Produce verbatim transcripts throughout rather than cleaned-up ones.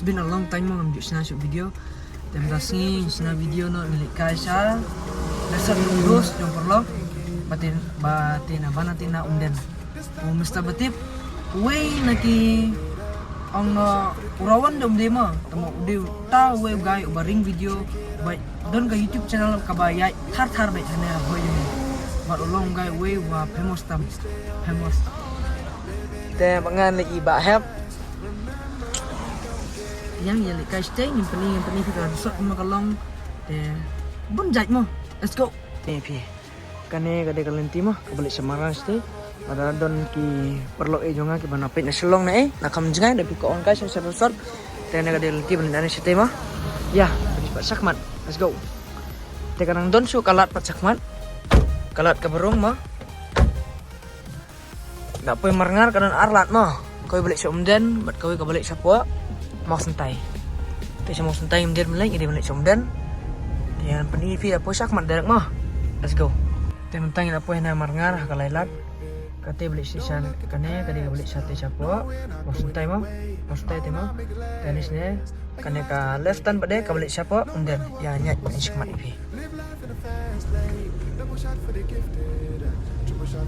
Been a long time mo ngam ju shna shuh video. Te mynta sngi shna video noh ngi leit kai sha resort Umdos jong paralok. Ba te, ba te na, ba na te na Umden. U Mister Batip, uwei na ki ong, uh, u rawan da um dei mo. Tang ba u dei uta uwei u guy uba ring video, ba don ka YouTube channel kaba ïaid thar thar beit hangne ha Bhoi jong ngi. Bad u long u guy uwei uba famous tam. Famous. Te ba ngan leit i Bah Hep. Ïa ngi ïa leit kai shatei, ngin pyni, ngin pyni phi ka resort kumno ka long. Te bun jait mo. Let's go. Te phi. Kane ka dei ka lynti mo, kaba leit sha Marngar shatei. Lada don ki paralok eh jong nga kiba na peit na Shillong ne eh, na kham jngai, da phi ka ong kai sha, sha resort. Te kane ka dei ka lynti ba leit na ne shatei mo. Ïa, phi pat shakhmat. Let's go. Te ka nang don shuh ka lad pat shakhmat. Ka lad kaba rung mo. Da poi Marngar ka don ar lad mo. Kawei ba leit sha Umden, bad kawei kaba leit shapoh Mawsyntai. Te sha Mawsyntai ngim dei ban leit, ngi dei ban leit sha Umden. Te ngan pyni phi da poi shakhmat direct mo. Let's go. Te mynta ngi da poi na Marngar ha ka lai lad. Kate ba leit sha kane, ka dei kaba leit shatei shapoh Mawsyntai mo. Mawsyntai te mo. Kane shane, kane ka left turn pat de kaba leit shapoh Umden. Ïa ngi ïa shim mat ïa phi.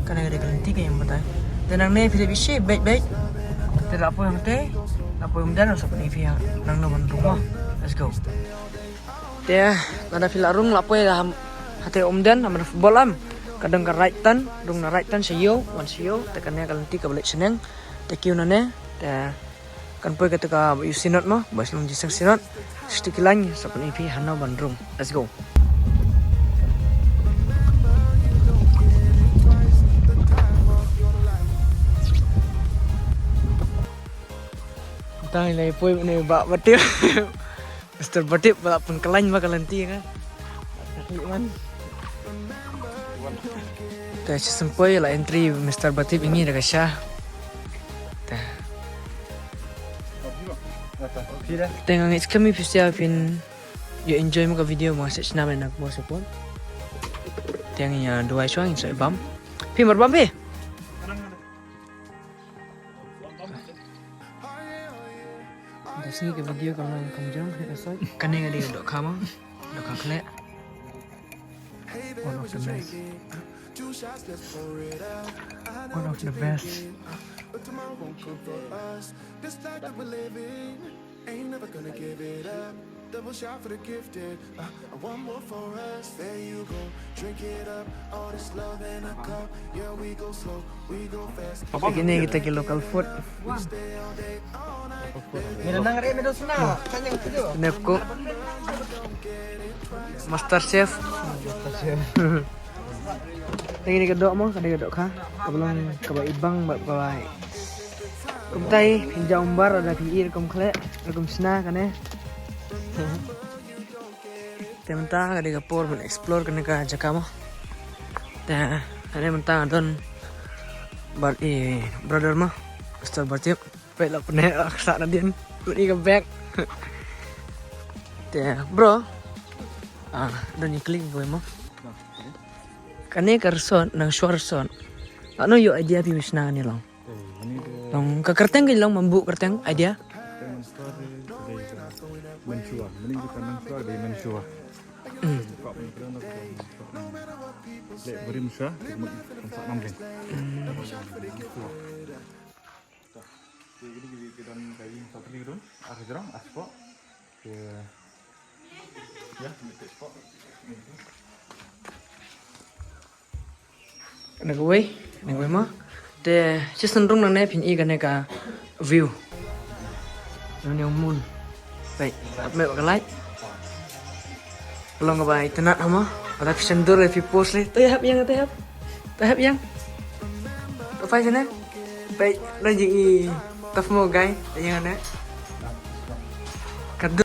Kane ka dei ka lynti ka ïa batai. Te nangne phi dei bisi beit beit. Te la poi hangtei, la poi Umden, la sa pyni phi nangno ban rung mo. Let's go. Te lada phi la rung la poi ha, hangtei Umden, ha madan football am. Ka don ka right turn, rung na right turn sha ïew, wan sha ïew. Te kane ka lynti kaba leit shaneng. Te kiew nangne. Te kan poi kata kaba ïoh Synod mo, ba shnong Jingïaseng Synod. Shatei ki lain sa pyni phi hano ban rung. Let's go. Tang ïa la poi ne Bah Batip. Mister Batip ba la pynkylla ba ka lynti ka. Te shisien poi la entry Mister Batip ïa ngi da ka sha. Te. Te nga ngeit skhem ïa phi sha phin ïa enjoy mo ka video, ma sa shna na ka bor support. Te ngi ïa duwai shuwa ngin sa bam. Phi mar bam phi. Da sngi ka video ka long kham jong, ka soi. Kane ka dei ka dohkha mo. Dohkha khleh. One of the best. One of the best. Kine kita ki local food. Kine cook. Master chef. Te kine ka doh mo, ka dei ka dohkha. Kaba long kaba ibang bad kaba. Kumtai, phin jaw umbar, lada phi i rukom khleh, rukom shna kane. Te mynta ka dei ka por ban explore kane ka jaka mo. Te kane mynta nga don bad i brother mo, Mister Batip. Peit la pyneh, ah, ka sah nadien. Peit i ka bag. Te bro. Ah, don i klik kawei mo. Kane ka resort, Nongshwa Resort. Lano ïoh idea phi ban shna kane long? Long ka kyrteng ka long, ban buh kyrteng, idea. Nongshwa, mane ka Nongshwa, dei Nongshwa. Hmm. Leh bari Nongshwa, te mut kan sa nam ding. Hmm. Te kine ki, ki don ka ïing sha tylli ki don, ar hajrong, ar spot. Te, ïa, ni te spot. Kane kawei, kane kawei mo. Te, shisien rung nangne phin i kane ka view. Nangne u moon. Peit, ap meh ka light. Ka long kaba itynnad ha mo. Kata phi sngewdur phi post leh. To ïa hap ïa nga, to ïa hap. To hap ïa nga. To phai shane. Peit, nang jing i tough mo guy. To ïa nga ne. Ka dur.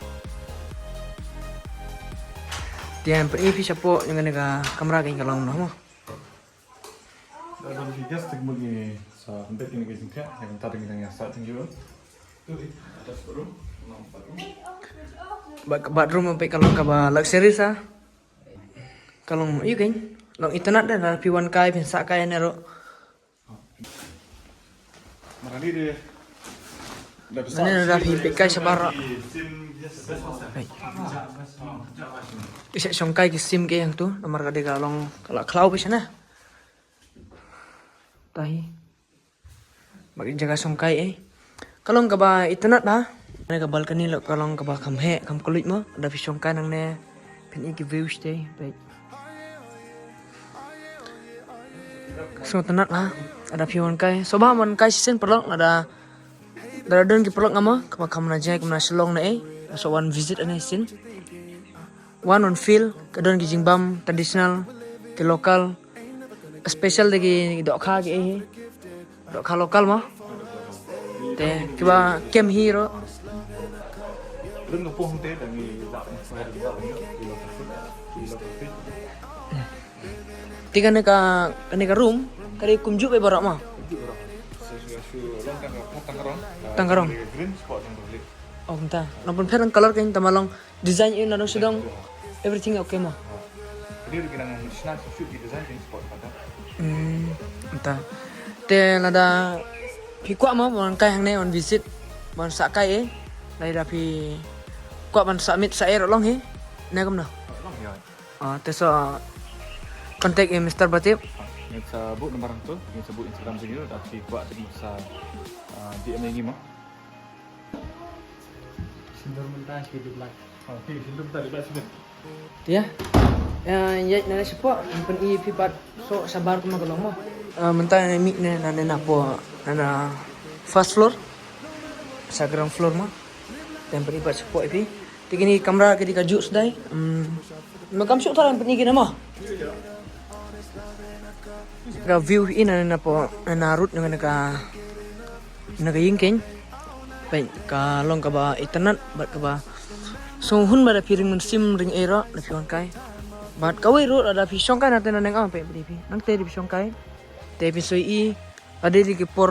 Te ngan pyni phi shapoh ïa kane ka kamra ka ïa ka long noh mo. Da don ki guest, te kumba ngi sa pynbeit kine ki jingkha, ïa kata te ngi dang ïa sa tang ïa u. Bad, bathroom peit ka long kaba luxury sa. Ka long ïa kane. Long itynnad de, lada phi wan kai, phin sah kai ne ruh. Mane da phi peit kai shabar. Ki shong kai ki sim ki hangtu namar ka dei ka long ka la khlaw bha shane. Tahi. Bad ki jaka shong kai eh. Ka long kaba itynnad bha. Kane ka balcony lok ka long kaba kham heh kham kylluid mo. Lada phi shong kai nangne phin i ki views te. Peit. Sngewtynnad bha. Lada phi wan kai. Sngewbha wan kai shisien paralok lada, lada don ki paralok nga mo kaba kham na jngai kum na Shillong ne eh. Sngewbha wan visit ane shisien. Wan wan feel ka don ki jingbam traditional, ki local, special de ki dohkha ki eh hi. Dohkha local mo. Te kiba kem hi ruh. Rim ka pung te da ngi da ngi da ngi da ngi. Te kane ka, kane ka room ka dei kumjuh bha baroh mo. Tang ka rong. Green spot yang boleh. Oh, mynta. Nang pynpher nang color kan tang ba long design ïa na dong sha dong. Everything okay mo. Jadi kita nang shna shoot di design kan spot kata. Hmm, mynta. Te lada phi kwah mo ban kai hangne on visit, ban sah kai eh. Lada phi kwah ban submit sa eh ruh long hi. Ne kumno? Long hi. Ah, te sa contact eh Mister Batip. Ngin sa buh number hangto, ngin sa buh Instagram jong ngi, lada phi kwah te ngin sa, ah, D M ïa ngi mo. Sindur mynta shi dip lak. Oh, okay, sindur mynta dip lak sindur. Te ïa. Ïa, ïa, nane shapoh, pyn-i phi pat soh shabar kumno ka long mo. Ah, mynta nane mih ne, nane napoh, nane first floor. Sa ground floor mo. Te pyn-i pat shapoh ïa phi. Te kine ki kamra ki dei kajuh sdai. Hmm. Me kam shuh tharai pyn-i kine mo. Ka view ïa nane napoh, nane road nane ka, nane ka ïing kein. Peit ka long kaba itynnad bad kaba. Sngewhun ba da phi ring mynsiem ring eh ruh da phi wan kai. Bad kawei ruh lada phi shong kai nangte nangne nga peit phi. Nangte da phi shong kai. Te phin sa ïohi. Lada dei ki por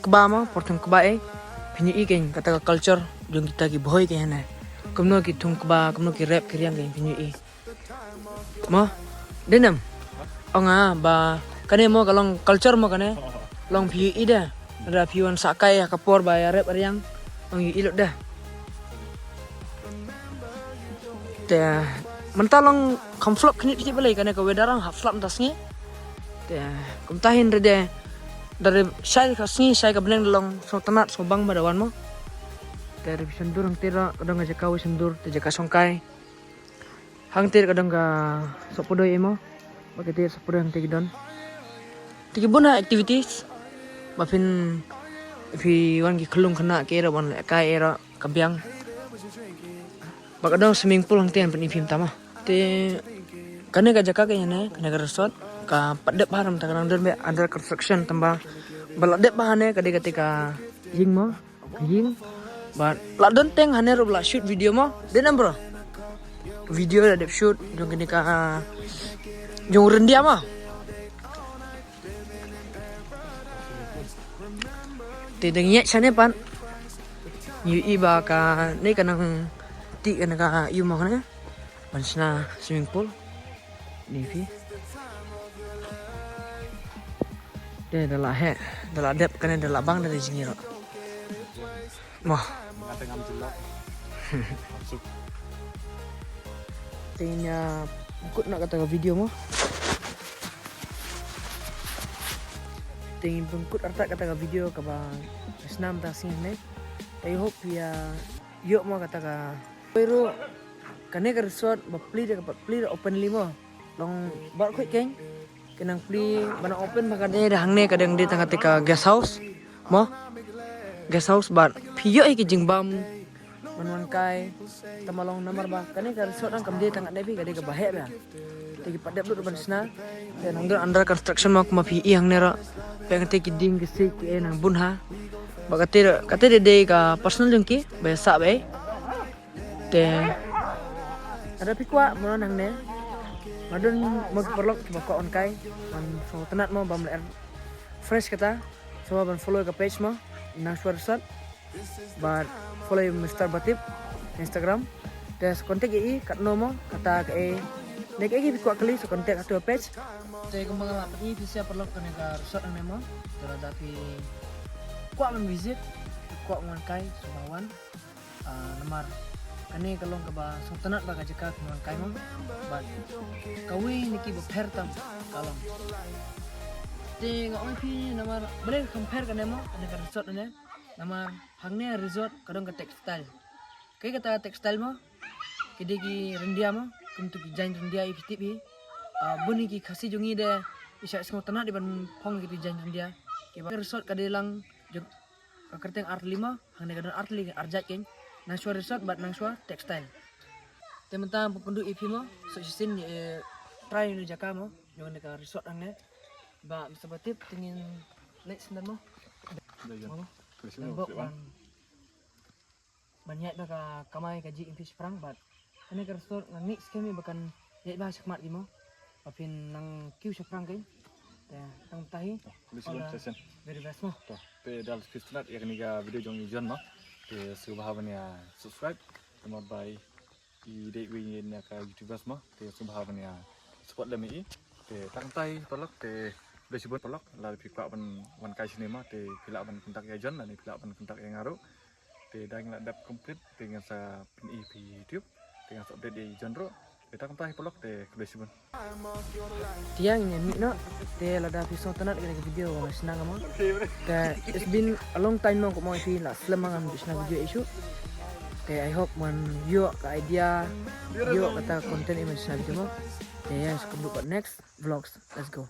kba mo, por thung kba eh. Phin ïohi kein kata ka culture jong kita ki Bhoi kein hangne. Kumno ki thung kba, kumno ki rep ki riang kein phin ïohi. Mo, dei ne em? Ong nga ba kane mo ka long culture mo kane. Long phi ïohi de. Lada phi wan sah kai ha ka por ba ïa rep riang. Long ïohi lut de. Te mynta long kham flop khyndiat balei kane ka weather, hap flop mynta sngi. Te kumta hin rede, da re shai ka sngi, shai ka bneng da long sngewtynnad sngewbang ba da wan mo. Te re phi shon dur hangtei ruh ka dong ka jaka wei shon dur, te jaka shong kai. Hangtei ka dong ka sohpdoi eh mo. Ba ka tei sohpdoi hangtei ki don. Te ki bun na activities. Ba phin phi wan ki khyllung khynnah ki ruh ban leh kai eh ruh ka biang. Ba ka dong swimming pool hangtei pyn-i phi mynta mo. Te kane ka jaka ka ïa ne, kane ka resort ka pat dep bha, mynta ka dang don beit under construction tang ba ba la dep bha ne ka dei kata ka ïing mo. Ka ïing. Bad la don teng hangne ruh ba la shoot video mo. Dei ne em bro? Video la dep shoot jong kane ka, jong Ryndia mo. Te dang ïaid shane pat. Ïohi ba kane ka nang tih kane ka ïum mo kane. Ban shna swimming pool. Ni phi. Te da la heh, da la dep kane da la bang da la jngi ruh. Mo. Nga te ngam jyllop. Te ngin ïa pynkut noh kata ka video mo. Te ngin pynkut artat kata ka video kaba snam ta sien ne. I hope ïa ïoh mo kata ka. Pei ruh kane ka resort ba plie da ka pat plie da openly mo. Long bar khuid keiñ. Ka nang plie ba nang open ba ka dei da hangne ka dang dei tang kata ka guest house. Mo. Guest house bad phi ïoh ïa ki jingbam ban wan kai. Tang ba long namar ba kane ka resort nang kam dei tang kata phi ka dei kaba heh ba. Te ki pat dep lut ban shna. Te nang don under construction mo kumba phi i hangne ruh. Phi kata ki dieng ki siej ki ei nang bun ha. Ba kata kata dei dei ka personal jong ki ba ïa sah ba ei. Te lada phi kwah mo nangne. Nga don mo ki paralok kiba kwah wan kai. Ban sngewtynnad mo bam lyer fresh kata. Sngewbha ban follow ka page mo. Nang shuwa resort. Bad follow ïa Mister Batip Instagram. Te sa contact ïa i katno mo kata ka e. Ne ka e ki phi kwah kylli sa contact ha tu page. Te kumba nga la pyni phi sha paralok kane ka resort hangne mo. Te lada phi kwah ban visit, kwah wan kai sngewbha wan. Ah, namar Kane ka long kaba sngewtynnat ba ka jaka kumno kai mo. Bad kawei na kiba pher tam ka long. Te nga ong ïa phi namar balei kham pher kane mo, kane ka resort ne. Namar hangne resort ka don ka textile. Kaei kata textile mo? Ki dei ki ryndia mo, kumtu ki jaiñ ryndia ïa phi tip hi. Ah, bun hi ki Khasi jong ngi de i shah sngewtynnat ïa ban phong ki jaiñ ryndia. Kiba resort ka dei lang jong ka kyrteng artylli mo, hangne ka don artylli, arjait kein. Nangshwa resort bad nangshwa textile. Te mynta pynduh ïa phi mo, so shisien eh, try ïa une jaka mo, jong kane ka resort hangne. Ba mynta ba tip te ngin leit shen mo. Mo. Nang bok ban ban ïaid ba ka kamai ka jingim phi shaphrang bad kane ka resort nga ngeit skhem ba kan ïaid ba shakhmat hi mo. Ba phin nang kiew shaphrang kein. Te tang mynta hi. Khublei shibun. All the very best mo. To, te da phi sngewtynnat ïa kane ka video jong i John mo. Te sngewbha ban ïa subscribe. Namar ba i dei iwei na ka YouTubers mo. Te sngewbha ban ïa support lem ïa i. Te tang mynta hi paralok te khublei shibun paralok. Lada phi kwah ban wan kai shane mo te phi lah ban contact ïa John lane phi lah ban contact ïa nga ruh. Te da ngi la dep complete te ngan sa pyni phi YouTube. Te ngan sa update ïa i John ruh. Te tang mynta hi paralok te khublei shibun. Te ïa ngin ïa mih noh. Te lada phi sngewtynnat ïa ka video ba nga shna mo. Te it's been a long time mo kumno phi la slem ba ngan shna video issue. Te I hope ban ïoh ka idea, ïoh kata content ïa ban shna video mo. Te ïa sa kynduh ka next vlogs. Let's go.